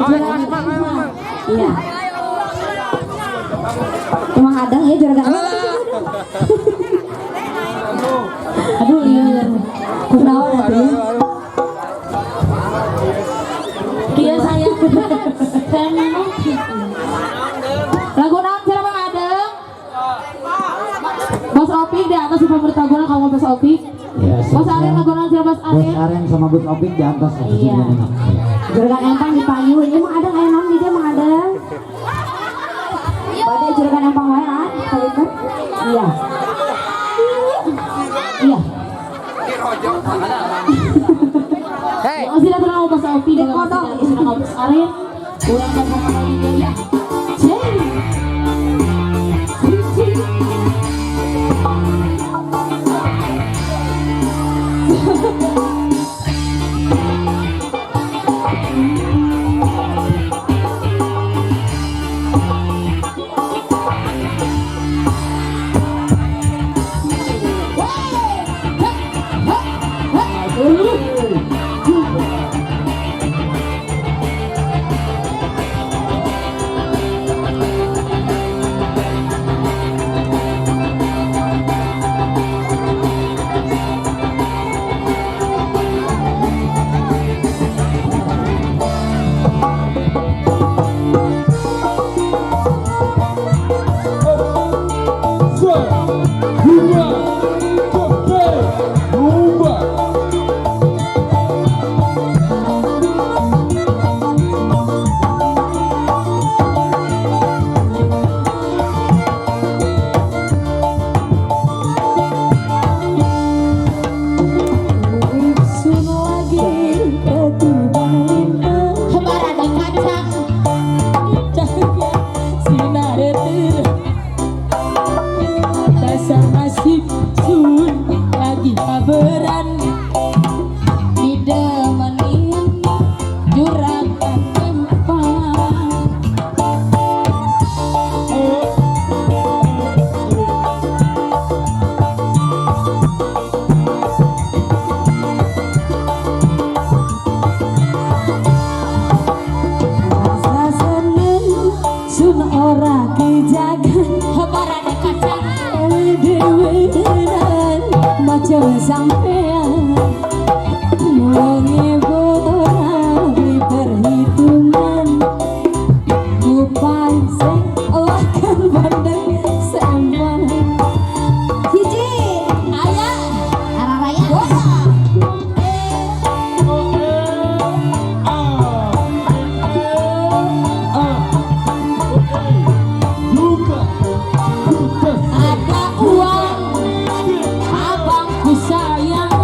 Juragan Empang. Iya. Emang ada ya Juragan Empang? Aduh, iya. Kunaon atuh? Iya, saya ngomong lagu naon cenah, Mang Adeng? Bos Opik di atas pemerintah guna kamu, Bos Opik. Ya, Bos Aren, lagu naon cenah, Bos Bos Aren? Aren sama Bos Opik di atas. Iya. Juragan Empang di payun. Ini Mang Adeng aya naon di dieu, Mang Adeng? Bade Juragan Empang wae lah, payun. Iya. Iya. Hei. Masih datang sama Bos Opik dan Kodok. masih datang sama Bos Aren. Urang kan sama ya. Cek. Cici. Dua, tiga, dua. Sun lagi ketiban lintang. Barada kacang. Cahaya sinar terang. Dasar nasib sun lagi kaberan. Didemanin Juragan Empang. Rasa seneng sun ora kejagan. Barada kacang. Dewenan maca sampean. Wonge ora perhitungan. Upay sing lakan bandeng sempang. Hiji. Ayah. Araraya. Wah. Luka, Ada uang abangku sayang.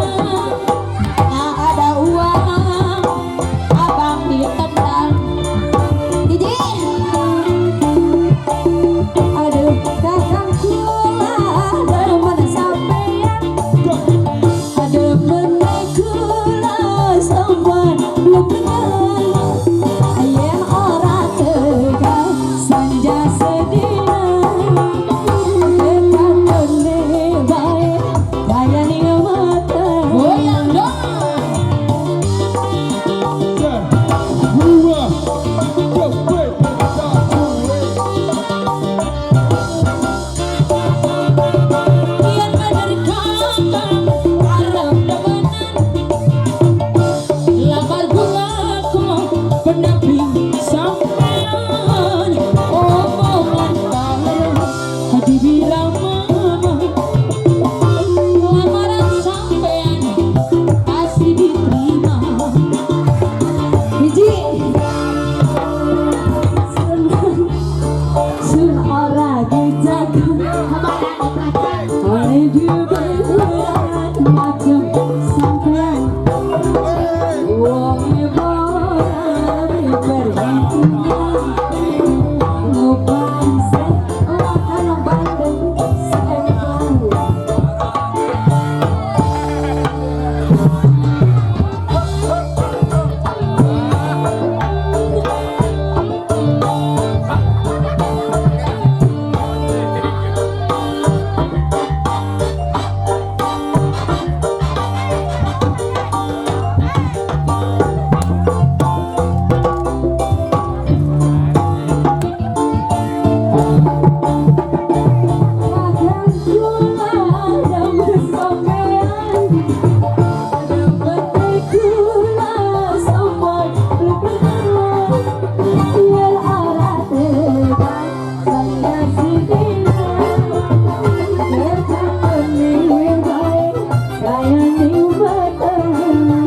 Kaya di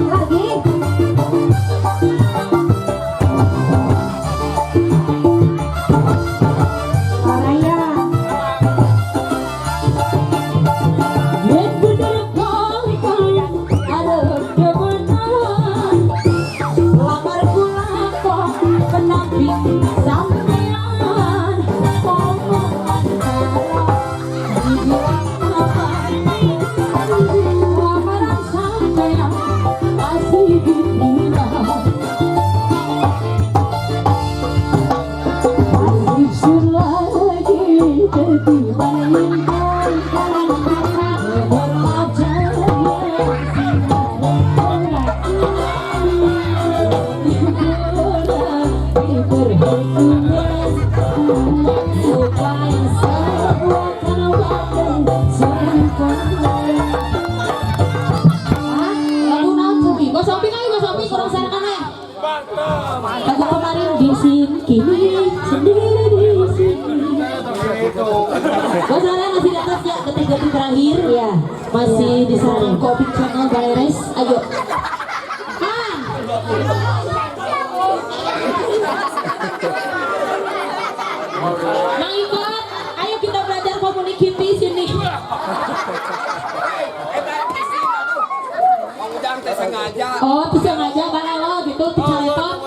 lagi. Araya. Yen bener kali arep demenan, lamar kula kok pendamping sampean, omongan karo dibilang apa, lamaran sampean masih ditunda. Masih lagi ketiban intan. Belajar. Diperhitungkan supaya sebuah waktu sempurna. Hah? Lagu naon, Sofi? Bos Sofi kali, Bos Sofi kurang sarakan ya? Lagu kemarin di sini, kini sendiri di sini. Bos Rara masih di atas ya, detik-detik terakhir. Iya. Masih di Sarangan Kopi Channel Baleres. Ayo. Han. Mang Ikot, ayo kita belajar community sini. Mang Ujang teh sengaja. Oh, itu sengaja baralo gitu, dicaleton.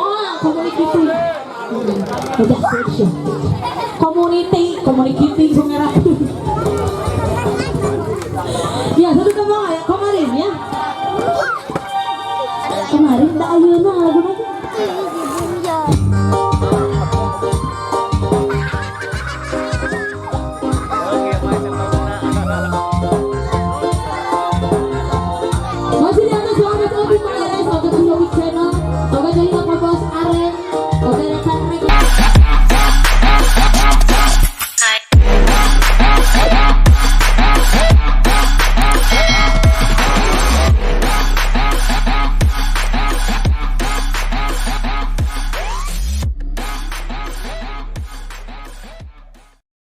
Oh, community. Udah siap. Community, community sungai. Ya, satu tembang ya, kemarin ya. Kemarin tak ayeuna.